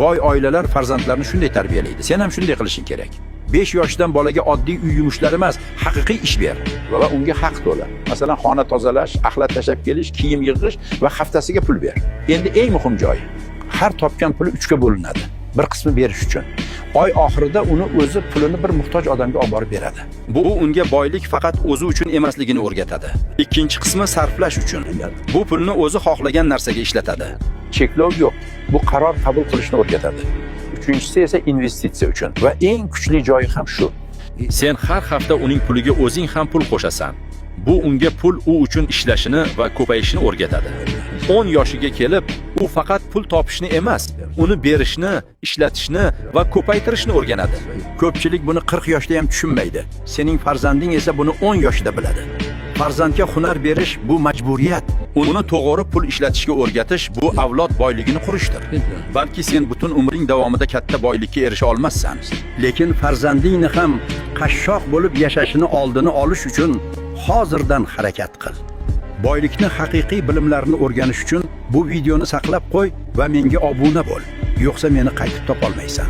Boy oilalar farzandlarini shunday tarbiyalaydi. Sen ham shunday qilishing kerak. 5 yoshdan bolaga oddiy uy yumushlari emas, haqiqiy ish ber va unga haq to'la. Masalan, xona tozalash, axlat tashlab kelish, kiyim yig'ish va haftasiga pul ber. Endi eng muhim joyi. Har topgan puli 3 ga bo'linadi. Bir qismi berish uchun. Oy oxirida uni o'zi pulini bir muhtoj odamga olib borib beradi. Bu unga boylik faqat o'zi uchun emasligini o'rgatadi. Ikkinchi qismi sarflash uchun. Bu pulni o'zi xohlagan narsaga ishlatadi. Cheklov yo'q. Bu qaror qabul qilishni o'rgatadi. Uchinchisi esa investitsiya uchun va eng kuchli joyi ham shu. Sen har hafta uning puliga o'zing ham pul qo'shasan. Bu unga pul u uchun ishlashini va ko'payishini o'rgatadi. 10 yoshiga kelib, u faqat pul topishni emas, uni berishni, ishlatishni va ko'paytirishni o'rganadi. Ko'pchilik buni 40 yoshda ham tushunmaydi. Sening farzanding esa buni 10 yoshida biladi. Farzandga hunar berish bu majburiyat. Uni to'g'ri pul ishlatishga o'rgatish bu avlod boyligini qurishdir. Balki sen butun umring davomida katta boylikka erisha olmassan, lekin farzandingni ham qashshoq bo'lib yashashini oldini olish uchun hozirdan harakat qil. Boylikni haqiqiy bilimlarini o'rganish uchun bu videoni saqlab qo'y va menga obuna bo'l. Yo'qsa meni qaytib topolmaysan.